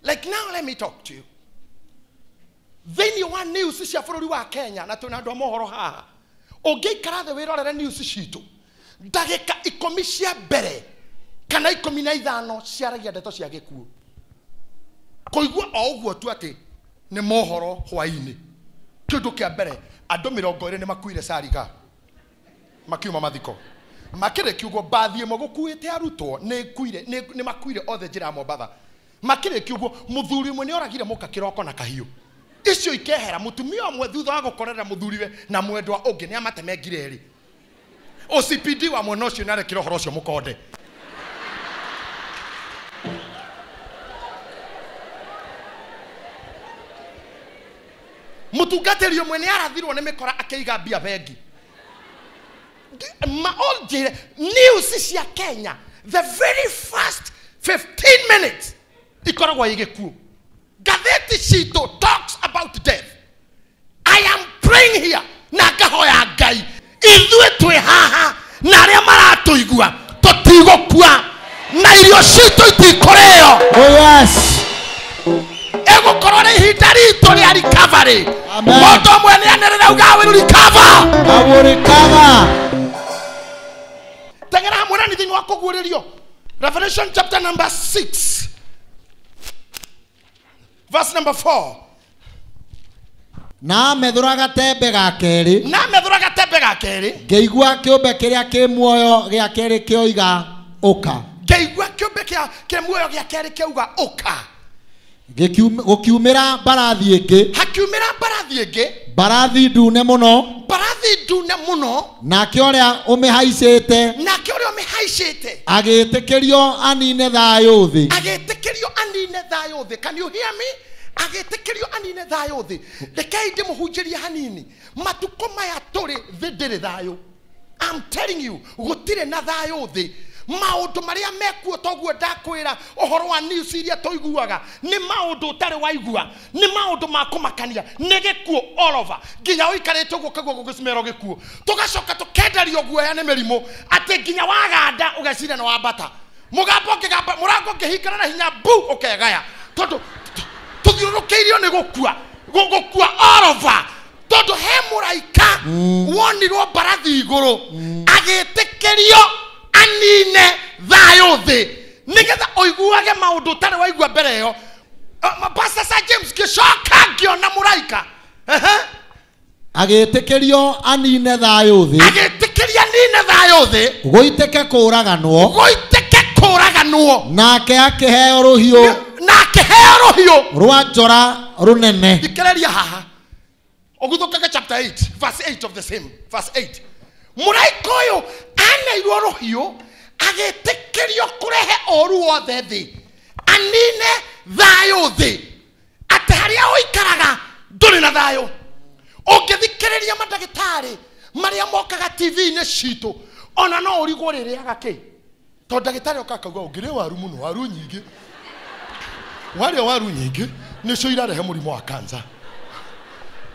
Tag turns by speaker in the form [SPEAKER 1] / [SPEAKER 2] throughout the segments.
[SPEAKER 1] Like now let me talk to you. Thĩinĩ wa news cia bũrũri wa Kenya na twĩna andũ a mohoro haha, ũngĩikara thĩ wĩrorere news citũ ndagĩka 10 cia mbere kana 15 ciaragia ndeto cia gĩkuũ. Kũigua o ũguo tu atĩ nĩ mohoro hwaĩ-inĩ, kĩndũ kĩa mbere andũ 20 nĩ makuire Sariga makiuma mathiko. Makĩrĩkia ũguo mbathi ĩmwe gũkuĩte arutwo nĩ makuire othe njĩra ya Mombatha. Makĩrĩkia ũguo mũthuri ũmwe nĩ oragire mũka kĩroko na kahiũ. Icio ikehera mũtumia ũmwe thutha wa gũkorera mũthuriwe na mwendwa ũngĩ nĩ amatemengire erĩ. OCPD wa mwena ũcio nĩarekire ũhoro ũcio mũkonde. Mũtungatĩri ũmwe nĩ arathirwo nĩ mĩkora akĩiga mbia bengi. News cia Kenya the very first 15 minutes ikoragwo ĩ gĩkuũ. Ngathĩti citũ talks about death. I am praying here na ngahoya Ngai ithuĩ twĩ haha na arĩa maratũigua tũtigũkua na irio citũ itikũrĩo.
[SPEAKER 2] Oh yes.
[SPEAKER 1] Ĩgũkorwo nĩ ihinda ritũ rĩa recovery. Mũndũ ũmwe nĩanĩrĩre auga I will recover.
[SPEAKER 2] I will recover.
[SPEAKER 1] Teng'era hamwe na niĩ thĩinĩ wa kũguũrĩrio. Revelation chapter number 6 verse number 4.
[SPEAKER 2] Na methũra gatembe ga kerĩ.
[SPEAKER 1] Na methũra gatembe ga kerĩ.
[SPEAKER 2] Ngĩigua kĩũmbe kĩrĩa kĩ muoyo gĩa kerĩ kĩoiga ũka.
[SPEAKER 1] Ngĩigua kĩũmbe kĩa muoyo gĩa kerĩ kĩauga ũka.
[SPEAKER 2] Gũkiumĩra mbarathi ĩngĩ.
[SPEAKER 1] Hakiumĩra mbarathi ĩngĩ.
[SPEAKER 2] Mbarathi ndune mũno.
[SPEAKER 1] Mbarathi ndune mũno.
[SPEAKER 2] Nake ũrĩa ũmĩhaicĩte.
[SPEAKER 1] Nake ũrĩa ũmĩhaicĩte.
[SPEAKER 2] Agĩtĩkĩrio anine thayũ thĩ.
[SPEAKER 1] Agĩtĩkĩrio anine thayũ thĩ. Can you hear me? Agĩtĩkĩrio anine thayũ thĩ. Rekei ndĩmũhunjĩrie hanini. Matukũ maya tũrĩ thĩ ndĩrĩ thayũ. I'm telling you, gũtirĩ na thayũ thĩ. Maũndũ marĩa mekuo toguo ndakwĩra ũhoro wa news iria tũiguaga nĩ maũndũ ũtarĩ waigua, nĩ maũndũ ma kũmakania, nĩ gĩkuũ all over. Nginya ũikarĩte ũguo ũkaigua gũgĩcimero gĩkuũ. Tũgacoka tũkenderio guoya nĩ mĩrimũ atĩ nginya waganda ũgeciria nĩ wambata. Mũgambo ũngĩgamba, mũrango ũngĩhingana na hinya bu ũkegaya. Tondũ tũthiũrũrũkĩirio nĩ gũkua, gũkua all over. Tondũ he mũraika wonirwo mbarathi igũrũ agĩtĩkĩrio anine thayũ thĩ nĩgetha ũiguage maũndũ ũtarĩ waigua mbere ĩyo. Pastor Sir James ngĩcoka ngĩona mũraika
[SPEAKER 2] agĩtĩkĩrio anine thayũ thĩ.
[SPEAKER 1] Agĩtĩkĩrio anine thayũ thĩ.
[SPEAKER 2] Gũitĩke kũũraganwo.
[SPEAKER 1] Gũitĩke kũũraganwo.
[SPEAKER 2] Nake akĩheo rũhiũ.
[SPEAKER 1] Na akĩheo rũhiũ
[SPEAKER 2] rwa njora rũnene.
[SPEAKER 1] Thikĩrĩria haha. Ũguthũkage chapter 8 verse 8 of the same verse 8. Mũraika ũyũ aneirwo rũhiũ agĩtĩkĩrio kũrehe ũru wothe thĩ, anine thayũ thĩ, atĩ harĩa ũikaraga ndũrĩ na thayũ. Ũngĩthikĩrĩria mandagĩtarĩ marĩa mokaga TV-inĩ citũ ona no ũrigwo rĩrĩaga kĩ, tondũ ndagĩtarĩ okaga akauga ũngĩrĩa waru mũno, waru nyingĩ, warĩa waru nyingĩ nĩcio irarehe mũrimũ wa cancer.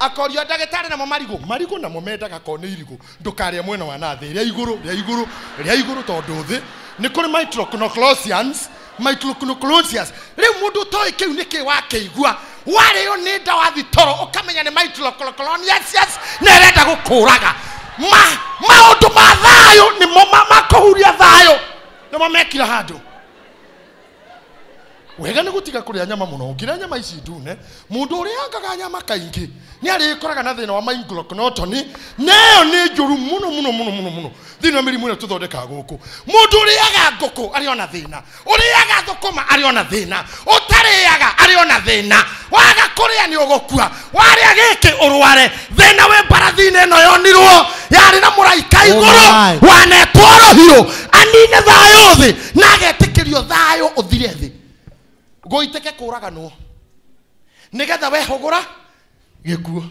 [SPEAKER 1] Akorio ndagĩtarĩ namo marigũ, marigũ namo mendaga ko nĩ irigũ, ndũkarĩe mwena wa na thĩ, rĩa igũrũ, rĩa igũrũ, rĩa igũrũ tondũ thĩ nĩ kũrĩ microclosians, microclosians. Rĩu mũndũ ũtoĩ kĩu nĩkĩ wakĩigua, warĩo nĩ nda wathi toro ũkamenya nĩ microclosians na ĩrenda gũkũraga. Maũndũ ma thayũ nĩmo makũhuria thayũ nĩmo mekira handũ. Wega nĩ gũtiga kũrĩa nyama mũno. Ũngĩrĩa nyama ici ndune, mũndũ ũrĩangaga nyama kaingĩ nĩ arĩkoraga na thĩna wa microclotony, na ĩyo nĩ njũru mũno mũno mũno mũno mũno thĩinĩ wa mĩrimũ ĩrĩa tũthondekaga gũkũ. Mũndũ ũrĩaga ngũkũ arĩ ona thĩna, ũrĩaga thũkũma arĩ ona thĩna, ũtarĩaga arĩ ona thĩna. Waga kũrĩa nĩ ũgũkua, warĩa gĩkĩ ũrware. Thĩna wĩ mbarathi-inĩ ĩno yonirwo yarĩ na mũraika igũrũ wanetwo rũhiũ anine thayũ thĩ na agetĩkĩrio thayũ ũthire thĩ. Gũitĩke kũũraganwo nĩgetha wehũgũra gĩkuũ,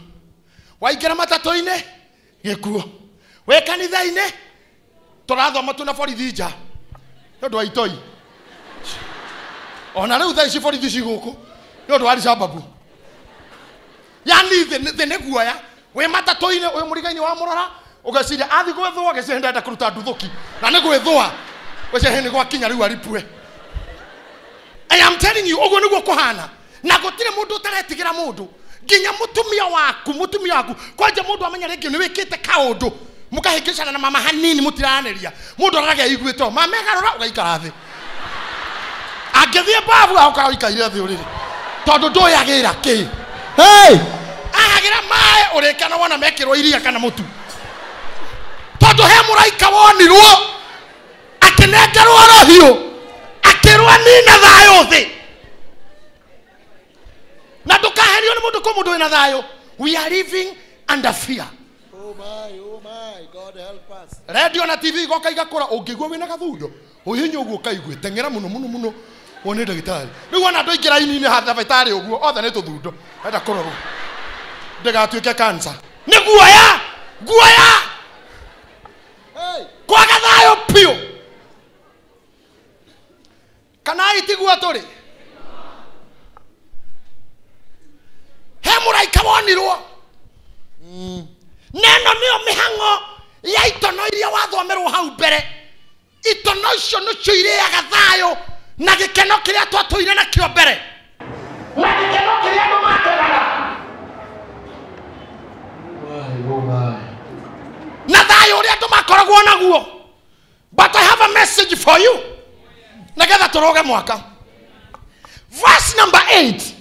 [SPEAKER 1] waingĩra matatũ-inĩ gĩkuũ, wĩ kanitha-inĩ tũrathoma tu na borithi nja nĩ ũndũ wa itoi. Ona rĩu thaa ici borithi ci gũkũ nĩ ũndũ wa Al-Shabaab. Yani thĩ nĩ guoya. Wĩ matatũ-inĩ wĩ mũriga-inĩ wa mũrora ũgeciria athi gwĩthũa, ũgeciria ndenda kũruta nduthũki na nĩ gwĩthũa, ũgeciria nĩ gwakinya rĩu aripue. I am I'm telling you, ũguo nĩguo kũhana. Na gũtirĩ mũndũ ũtaretigĩra mũndũ. Nginya mũtumia waku kwanja mũndũ amenya rĩngĩ nĩ wĩkĩte kaũndũ mũkahĩngĩcana na mama hanini mũtiraranĩria mũndũ arage aiguĩte o mama egarũra ũgaikara thĩ angĩthiĩ babu agokorwo ũikaire thĩ ũrĩrĩ tondũ ndũyagĩra kĩ.
[SPEAKER 2] Hey!
[SPEAKER 1] Ahagĩra maĩ ũrĩkana wona mekĩrwo iria kana mũtu tondũ he mũraika wonirwo akĩnengerwo rũhiũ akĩrwo nina thayũ thĩ. Na ndũkaherio nĩ mũndũ kwĩ mũndũ wĩna thayũ. We are living under fear.
[SPEAKER 2] Oh my, God help us.
[SPEAKER 1] Radio na TV igoka igakũra ũngĩigua wĩna gathundo ũhihinye ũguo ũkaigue teng'era mũno mũno mũno wone ndagĩtarĩ. Rĩu wona andũ aingĩ raini-inĩ haha thibitarĩ ũguo othe nĩ tũthundo enda kũrorwo ndĩgatuĩke cancer. Nĩ guoya guoya kwaga thayũ biũ. Kana itiguo tũrĩ he mũraika wonirwo neno nĩyo mĩhang'o ya itono iria wathomerwo hau mbere. Itono icio nĩcio irĩaga thayũ na gĩkeno kĩrĩa twatũire nakĩo mbere na gĩkeno kĩrĩa andũ makenaga na thayũ ũrĩa andũ makoragwo naguo. But I have a message for you nĩgetha tũrũge mwaka. Verse number 8.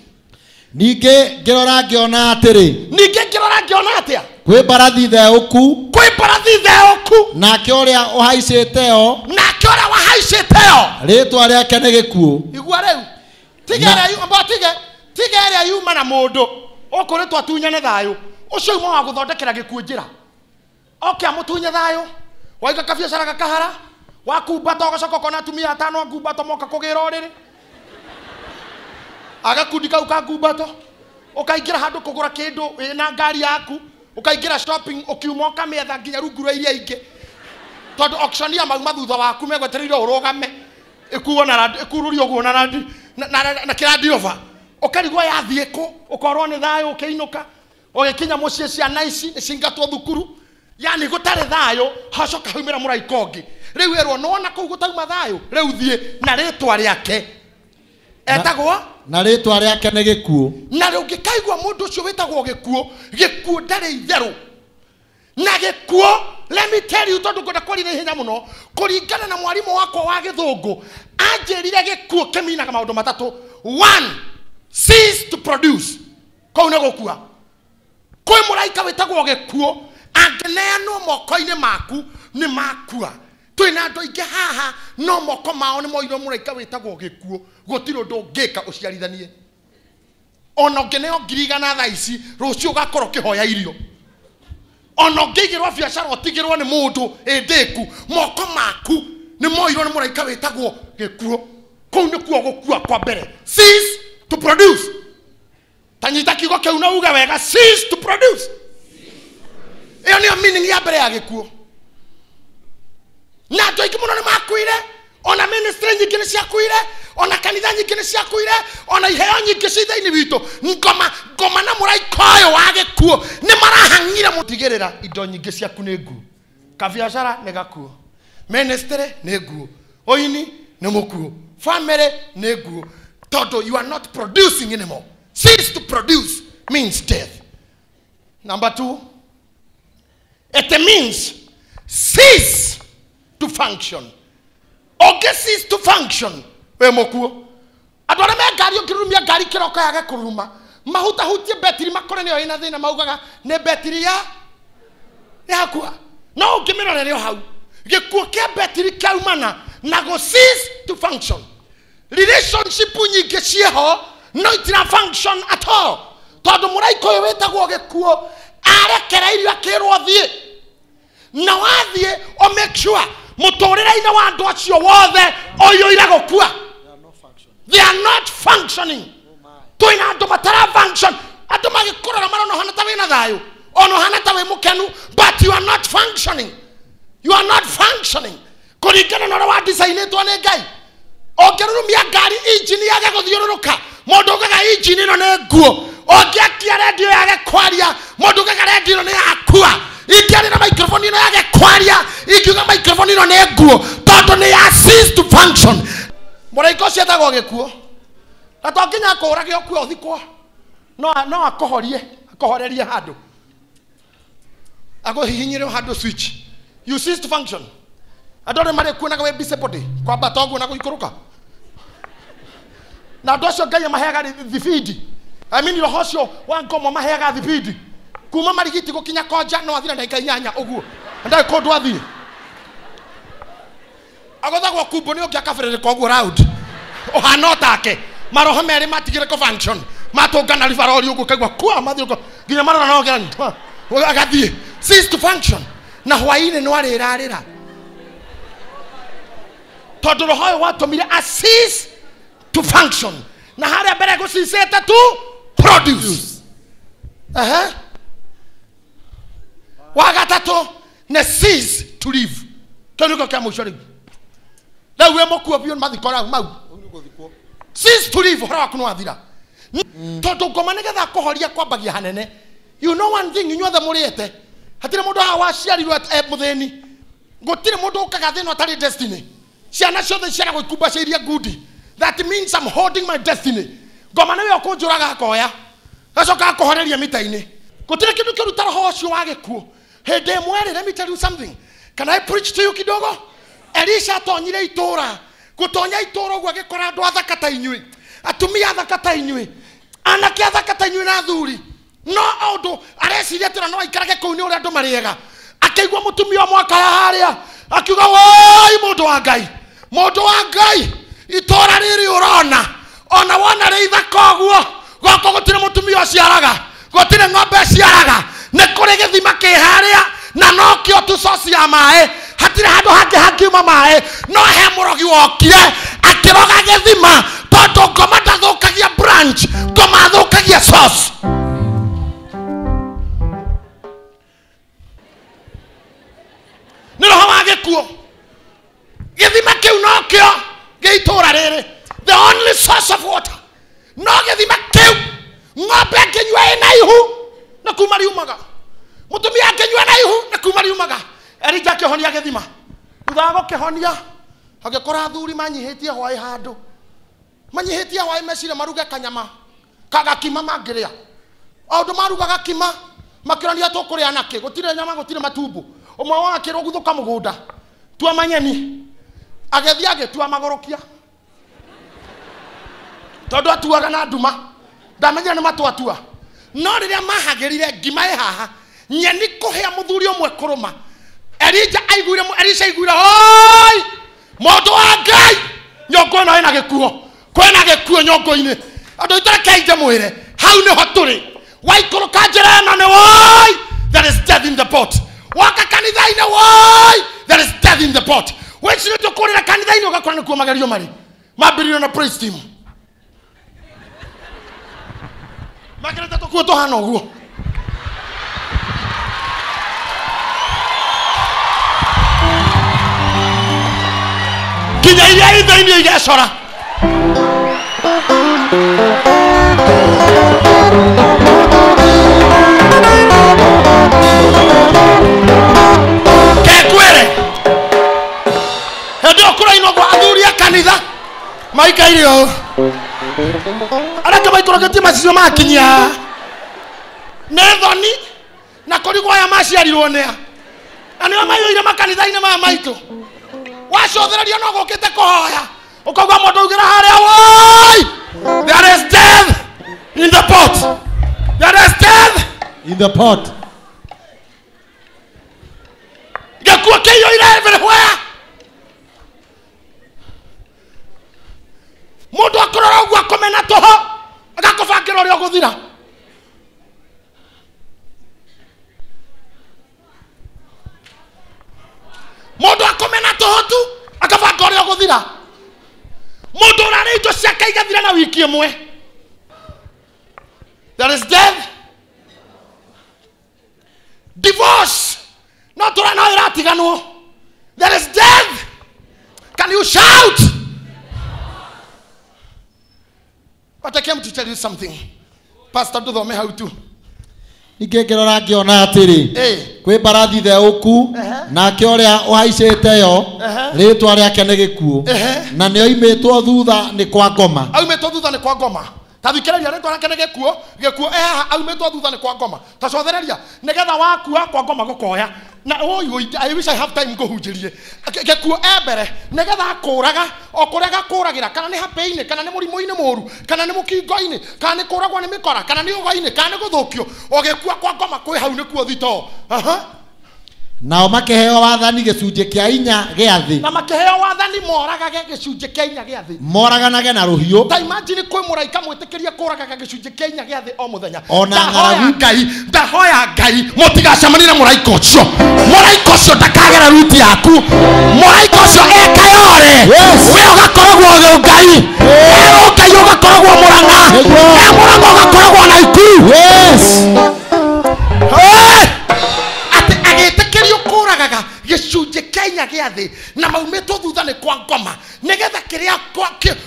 [SPEAKER 2] Ningĩ ngĩrora ngĩona atĩrĩ,
[SPEAKER 1] ningĩ ngĩrora ngĩona atĩa?
[SPEAKER 2] Kwĩ mbarathi theũku,
[SPEAKER 1] kwĩ mbarathi theũku,
[SPEAKER 2] nake ũrĩa ũhaicĩte yo,
[SPEAKER 1] nake ũrĩa wahaicĩte yo,
[SPEAKER 2] rĩtwa rĩake nĩ gĩkuũ.
[SPEAKER 1] Igua rĩu, tiga ĩrĩa yuma na mũndũ ũkũrĩtwo atunyane thayũ ũcio uma wa gũthondekera gĩkuũ njĩra oke amũtunye thayũ waiga kabiacara gakahara wakumbata ũgacoka ũkona atumia atano a ngumbato moka kũgĩra ũrĩrĩ agakundi kau ka ngumbato ũkaingĩra handũ kũgũra kĩndũ wĩna ngari yaku ũkaingĩra shopping ũkiuma ũkamĩetha nginya rungu rwa iria ingĩ tondũ auctioneer mauma thutha waku megwetereire ũrũgame ĩkuo na ĩkurũrio ũguo na kĩrandiroba ũkarigwo yathiĩ kũ ũkorwo nĩ thayũ ũkĩinũka ũgĩkinya mũciĩ ciana ici nĩ cingatwo thukuru yani gũtarĩ thayũ hacoka haumĩra mũraika ũngĩ rĩu erwo nĩwona kũu gũtauma thayũ rĩu thiĩ na rĩtwa rĩake etagwo
[SPEAKER 2] na rĩtwa rĩake nĩ gĩkuũ.
[SPEAKER 1] Na rĩu ũngĩkaigua mũndũ ũcio wĩtagwo gĩkuũ, gĩkuũ ndarĩ itherũ. Na gĩkuũ, let me tell you, tondũ ngwenda kwaria na ihenya mũno, kũringana na mwarimũ wakwa wa gĩthũngũ anjĩrire gĩkuũ kĩminaga maũndũ matatũ. One, cease to produce. Kũu nĩ gũkua. Kwĩ mũraika wĩtagwo gĩkuũ angĩneanwo moko-inĩ maku nĩ makua. Twĩna andũ aingĩ haha no moko mao nĩ moirwo mũraika wĩtagwo gĩkuũ gũtirĩ ũndũ ũngĩka ũciarithanie. Ona ũngĩneo 100,000 thaa ici rũciũ ũgakorwo ũkĩhoya irio. Ona ũngĩigĩrwo biacara ũtigĩrwo nĩ mũndũ ĩndĩku moko maku nĩ moirwo nĩ mũraika wĩtagwo gĩkuũ. Kũu nĩkuo gũkua kwa mbere. Cease to produce. Ta nyita kiugo kĩu na uge wega, cease to produce. Ĩyo nĩyo meaning ya mbere ya gĩkuũ. Na andũ aingĩ mũno nĩ makuire, ona ministry nyingĩ nĩ ciakuire, ona kanitha nyingĩ nĩ ciakuire, ona iheo nyingĩ ci thĩinĩ witũ. Ngoma na mũraika ũyũ wa gĩkuũ nĩ marahang'ire mũtigĩrĩra indo nyingĩ ciaku nĩ nguo. Kabiacara nĩ gakuo, ministry nĩ nguo, ũini nĩ mũkuo, family nĩ nguo, tondũ you are not producing anymore. Cease to produce means death. Number 2, it means cease to function. Ũngĩ cease to function wĩ mũkuũ. Andũ arĩa me ngari ũngĩrurumia ngari kĩroko yage kũruruma mahutahutie betiri makore nĩyo ĩna thĩna maugaga nĩ betiri ya yakua. No ũngĩmĩrorere o hau gĩkuũ kĩa betiri kĩaumana na gũ cease to function. Relationship nyingĩ ciĩho no itira function at all tondũ mũraika ũyũ wĩtagwo gĩkuũ arekereirio akĩrwo thiĩ na wathiĩ o make sure mũtũrĩre-inĩ wa andũ acio wothe ũiyũire gũkua. They are not functioning. Twĩna andũ matara function. Andũ magĩkũrora marona ũhana ta wĩna thayũ ona ũhana ta wĩ mũkenu, but you are not functioning. You are not functioning kũringana na ũrĩa wa designĩtwo nĩ Ngai. Ũngĩrurumia ngari injini yage gũthiũrũrũka mũndũ ugaga injini ĩno nĩ nguo. Ũngĩakia rendio yage kwaria mũndũ ugaga rendio ĩno nĩ yakua. Ingĩaria na microphone ĩno yage kwaria ingiuga microphone ĩno nĩ nguo tondũ nĩ ya cease to function. Mũraika ũcio etagwo gĩkuũ. Na to nginya akũũrage ũkue ũthikwo. No no akũhorie, akũhorerie handũ. Akũhihinyĩre handũ switch. You cease to function. Andũ arĩa marĩkuonaga wĩ busy body, kwambata ũguo na gũikũrũka. Na andũ acio Ngai amaheaga thibindi. I mean roho ũcio wa ngomo maheaga thibindi. Kuma marigiti gũkinya konja no athire ndagĩka 8 ũguo. Ndarĩ kũndũ athiĩ. Agothagwo kumbo nĩ ũngĩ akabĩrĩrĩka ũguo round. Ũhana o take. Maroho merĩ matigire kũ function. Matũngana ribarori ũguo kaigua kwa mathiĩ nginya marora no gani. Agathiĩ. Cease to function. Na hwaĩ-inĩ no arĩrarĩra. Tondũ roho ũyũ watũmire a cease to function. Na harĩa mbere gũcicĩte to produce. Wa gatatũ nĩ cease to live. Kĩu nĩkĩo kĩa mũico rĩu. Rĩu wĩ mũkuo biũ mathiko rau mau. Cease to live ũhoro waku nĩwathira. Tondũ ngoma nĩgetha kũhoria kwambagia hanene. You know one thing inyuothe mũrĩte. Hatirĩ mũndũ haha waciarirwo mũthĩni. Gũtirĩ mũndũ ũkaga thĩna ũtarĩ destiny. Ciana ciothe ciaragwo ikumbacĩirie ngundi. That means I'm holding my destiny. Ngoma nĩwe ũkũnjũraga akoya. Gacoka akũhoreria mita-inĩ. Gũtirĩ kĩndũ kĩruta roho ũcio wa gĩkuũ. Hĩndĩ ĩmwe rĩ, let me tell you something. Can I preach to you kidogo? Elisha atonyire itũra. Gũtonya itũra ũguo agĩkora andũ athaka ta inyuĩ. Atumia athaka ta inyuĩ. Anake athaka ta inyuĩ na athuri. No ũndũ areciria atĩ ona no aikarage kũu nĩ ũrĩa andũ marĩega. Akĩigua mũtumia ũmwe akaya harĩa. Akiuga woi mũndũ wa Ngai. Mũndũ wa Ngai itũra rĩrĩ ũrona. Ona wona rĩ ithaka ũguo. Gũkũ gũtirĩ mũtumia ũciaraga. Gũtirĩ ng'ombe ĩciaraga. Nĩ kũrĩ gĩthima kĩ harĩa na nokĩo tu source ya maĩ. Hatirĩ handũ hangĩ hangiuma maĩ. No he mũrogi wokire akĩroga gĩthima tondũ ngoma ndathũkagia branch, ngoma athũkagia source. Nĩ roho wa gĩkuũ. Gĩthima kĩu nokĩo gĩ itũra rĩrĩ. The only source of water. No gĩthima kĩu ng'ombe ĩngĩnyua ĩna ihu na kuma riumaga. Mũtumia angĩnyua na ihu na kuma riumaga. Elija akĩhonia gĩthima. Thutha wa gũkĩhonia agĩkora athuri manyihĩtie hwaĩ handũ. Manyihĩtie hwaĩ mecire maruge kanyama kagakima mangĩrĩa. O ũndũ marugaga kima makĩronia tũkũrĩa nakĩ, gũtirĩ nyama gũtirĩ matumbo. Ũmwe wao akĩrwo guthũka mũgũnda tua manyeni. Agĩthiĩ agĩtua magũrũkia. Tondũ atuaga na nduma. Ndamenyire nĩ matwatua. No rĩrĩa mahagĩrire ngima ĩ haha, nyeni kũhĩa mũthuri ũmwe kũrũma. Elija aiguire, Elisha aiguire, hoi! Mũndũ wa Ngai! Nyongo ĩno ĩna gĩkuo. Kwĩna gĩkuo nyongo-inĩ. Andũ aitũ rekei ndĩmwĩre, hau nĩho tũrĩ. Waikũrũka njĩra ĩno nĩ woi! There is death in the pot. Woka kanitha-inĩ woi! There is death in the pot. Wĩcirĩtie kũrĩra kanitha-inĩ ũgakora nĩkuo magerio marĩ. Mambĩrĩrio na praise team. Makĩrĩte tũkuo tũhana ũguo. Nginya iria ithĩ-inĩ igecora. Kekwĩre hĩndĩ ĩyo kũrainwo gwa athuri a kanitha maikaire ũũ. Arĩa angĩ maikũrũkĩtie macicio makinyia. Nĩ thoni na kũrigwo aya maciarirwo nĩa. Na nĩo maiyũire makanitha-inĩ maya maitũ. Wacũthĩrĩria no gũkĩte kũhoya. Ũkaigua mũndũ augĩra harĩa woi! There is death in the pot. There is death
[SPEAKER 2] in the pot.
[SPEAKER 1] Gĩkuũ kĩiyũire everywhere. Mũndũ akũrora ũguo akũmena tũhũ agakũbangĩra ũrĩa ũgũthira. Mũndũ akũmena tũhũ tu akabanga ũrĩa ũgũthira. Mũndũ ũrarĩa indo ciake igathira na wiki ĩmwe. There is death. Divorce. No tũra no ĩratiganwo. There is death. Can you shout? But I came to tell you something. Pastor Duthome how to.
[SPEAKER 2] Ningĩ ngĩrora ngĩona atĩrĩ kwĩ mbarathi theũku, nake ũrĩa ũhaicĩte yo rĩtwa rĩake nĩ gĩkuũ, na nĩoimĩtwo thutha nĩ kwa ngoma.
[SPEAKER 1] Aumĩtwo thutha nĩ kwa ngoma. Ta thikĩrĩria, rĩtwa rĩake nĩ gĩkuũ. Gĩkuũ ehaha aumĩtwo thutha nĩ kwa ngoma. Ta cothereria nĩgetha wakua kwa ngoma gũkoya na oi oi. I wish I have time ngũhunjĩrie. Gĩkuũ e mbere nĩgetha akũraga o kũrĩa gakũragĩra, kana nĩ hapĩ-inĩ, kana nĩ mũrimũ-inĩ mũru, kana nĩ mũkingo-inĩ, kana nĩ kũragwo nĩ mĩkora, kana nĩ ũgo-inĩ, kana nĩ gũthũkio. O gĩkua kwa ngoma kwĩ hau nĩkuo thitoo. Aha.
[SPEAKER 2] Nao makĩheo wathani gĩcunjĩ kĩa inya gĩa thĩ.
[SPEAKER 1] Na makĩheo wathani moragage gĩcunjĩ kĩa inya gĩa thĩ.
[SPEAKER 2] Moraganage na rũhiũ.
[SPEAKER 1] Ta imagine kwĩ mũraika mwĩtĩkĩrie kũragaga gĩcunjĩ kĩa inya gĩa thĩ o mũthenya.
[SPEAKER 2] Ona
[SPEAKER 1] Ndahoya
[SPEAKER 2] ng'aragu.
[SPEAKER 1] Ngai, ndahoya Ngai mũtigacemanie na mũraika ũcio. Mũraika ũcio ndakagera ruti yaku. Mũraika ũcio ekayore.
[SPEAKER 2] Yes.
[SPEAKER 1] We ũgakoragwo Ngai, e Ngai ũgakoragwo Mũrang'a.
[SPEAKER 2] Nĩguo.
[SPEAKER 1] E Mũrang'a ũgakoragwo na Ikuru.
[SPEAKER 2] Yes.
[SPEAKER 1] Hey! Atĩ agĩtĩkĩrio kũragaga gĩcunjĩ kĩa inya gĩa thĩ na maumĩtwo thutha nĩ kwa ngoma nĩgetha kĩrĩa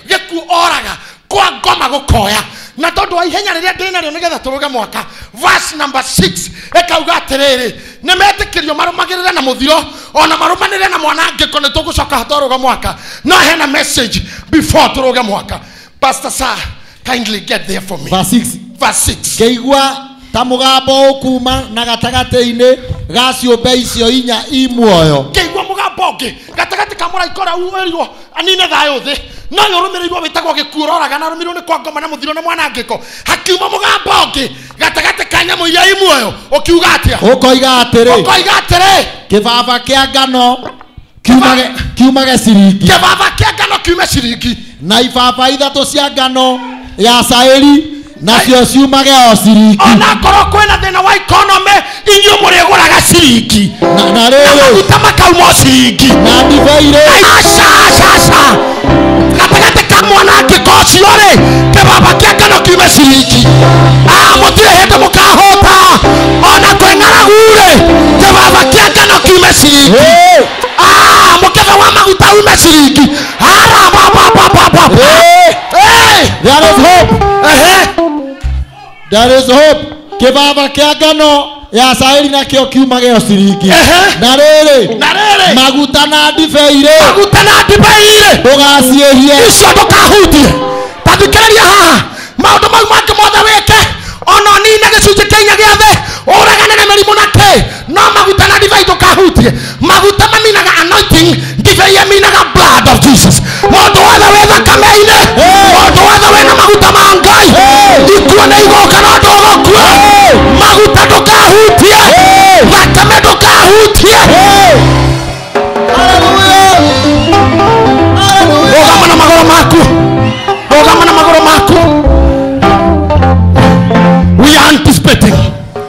[SPEAKER 1] gĩkuũ oraga kwa ngoma gũkoya. Na tondũ wa ihenya rĩrĩa ndĩ narĩo nĩgetha tũrũge mwaka, verse number 6 ĩkauga atĩrĩrĩ, nĩ metĩkĩrio marũmagĩrĩre na mũthiro ona marũmanĩrĩre na mwanangĩko. Nĩ tũgũcoka twarũga mwaka, no hena message before tũrũge mwaka. Pastor sir, kindly get there for me.
[SPEAKER 2] Verse 6.
[SPEAKER 1] Verse 6.
[SPEAKER 2] Ngĩigua ta mũgambo ũkuma na gatagatĩ-inĩ ga ciũmbe icio inya i muoyo.
[SPEAKER 1] Ngĩigua mũgambo ũngĩ gatagatĩ ka mũraika ũrĩa wĩrirwo anine thayũ thĩ, no ũyũ ũrũmĩrĩirwo wĩtagwo gĩkuũ ũroraga na arũmĩrĩirwo nĩ kwa ngoma na mũthiro na mwanangĩko. Hakiuma mũgambo ũngĩ gatagatĩ ka nyamũ iria i muoyo ũkiuga atĩa?
[SPEAKER 2] Ũkoiga atĩrĩ,
[SPEAKER 1] ũkoiga atĩrĩ,
[SPEAKER 2] kĩbaba kĩa ngano kiumage ciringi.
[SPEAKER 1] Kĩbaba kĩa ngano kiume ciringi.
[SPEAKER 2] Na ibaba ithatũ cia ngano ya caĩri nacio ciumage o ciringi.
[SPEAKER 1] Onakorwo kwĩna thĩna wa economy, inyuĩ mũrĩgũraga ciringi.
[SPEAKER 2] Na
[SPEAKER 1] na
[SPEAKER 2] rĩrĩ,
[SPEAKER 1] maguta makauma o ciringi.
[SPEAKER 2] Na ndibei rĩ,
[SPEAKER 1] aca aca aca, gatagatĩ ka mwanangĩko ũcio rĩ, kĩbaba kĩa ngano kiume ciringi. Ah, mũtirĩ hĩndĩ mũkahũta ona kwĩ ng'aragu rĩ, kĩbaba kĩa ngano kiume ciringi.
[SPEAKER 2] Hey!
[SPEAKER 1] Ah, mũkebe wa maguta ume ciringi. Ara ba ba ba ba ba.
[SPEAKER 2] Hey!
[SPEAKER 1] Hey!
[SPEAKER 2] There is hope.
[SPEAKER 1] Ehe.
[SPEAKER 2] There is hope. Kĩbaba kĩa ngano ya caĩri nakĩo kiumage o ciringi.
[SPEAKER 1] Ehe.
[SPEAKER 2] Na rĩrĩ,
[SPEAKER 1] na rĩrĩ,
[SPEAKER 2] maguta na ndibei rĩ,
[SPEAKER 1] maguta na ndibei rĩ,
[SPEAKER 2] ndũgaciĩhie.
[SPEAKER 1] Icio ndũkahutie.